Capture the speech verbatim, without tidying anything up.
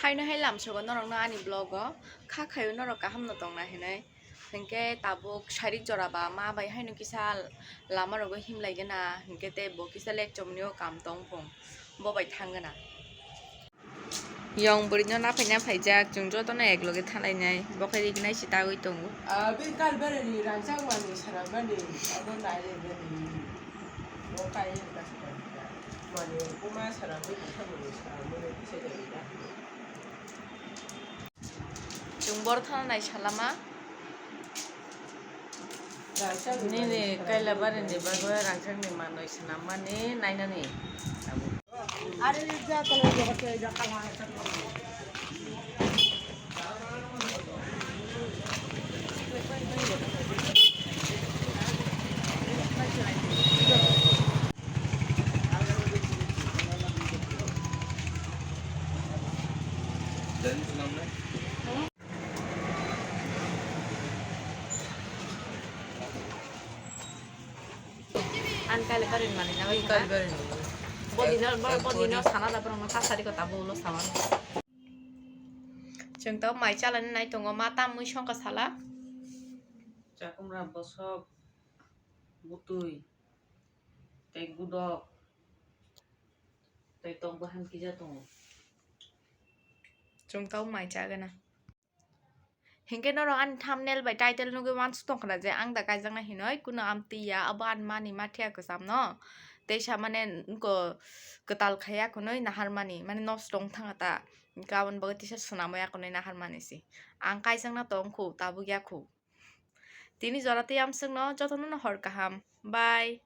Aino hai lamsogo norokno ani vlog o, kha khaio norok kaham no tongna hinwi. Hinkhe tabuk sairik jora ba ma bai haino kisa lama rogo himlai gana, hinkhe tei bo kisa lek chomni o kam tong phung, bo bai thang gana. Yong bwrwino naphai naphai jak, chwng jotono ek loge thalainai, bo khe rignai se tagwi tongo. Ah, be kal bere ni rangchak mani sara mani, abo nai re bere ni. Bo kai re ta sara mani, kuma sara mani, kisa mani sara mani, kisa jani da. Chwng bor thana nai salama. Nini Kailabari ni bagwi rangchak ni manwi swnam mani nainani. Ang Kailabari ni manwi na bai khana. Bodino, bo-, bodino sana da borokno ta sari ko tabo ulo sawan. Chwng to mai chalani nai tongo, ma tamwi songkha sala. Chakumra bosok, butwi, tei gudok, tei tok bahan kija tongo. Chwng to mai chagana. Hinkhe norok ani thumbnail bai title nugwi uansuk tongkha na je ang da kaijaknai hinwi, kuno amtwi ya, abo ani mani mathiya kwcham no. Teisa mane nokho kwtal khaiya khwnwi naharmani, mane nosto wng thangkha ta. Hinkhe aboni bagwi teisa swnamwi ya khwnwi naharmani se. Ang kaijakna tongkhu, tabuk ya khu. Tini jora tei amswkno jotono no hor kaham. Bye.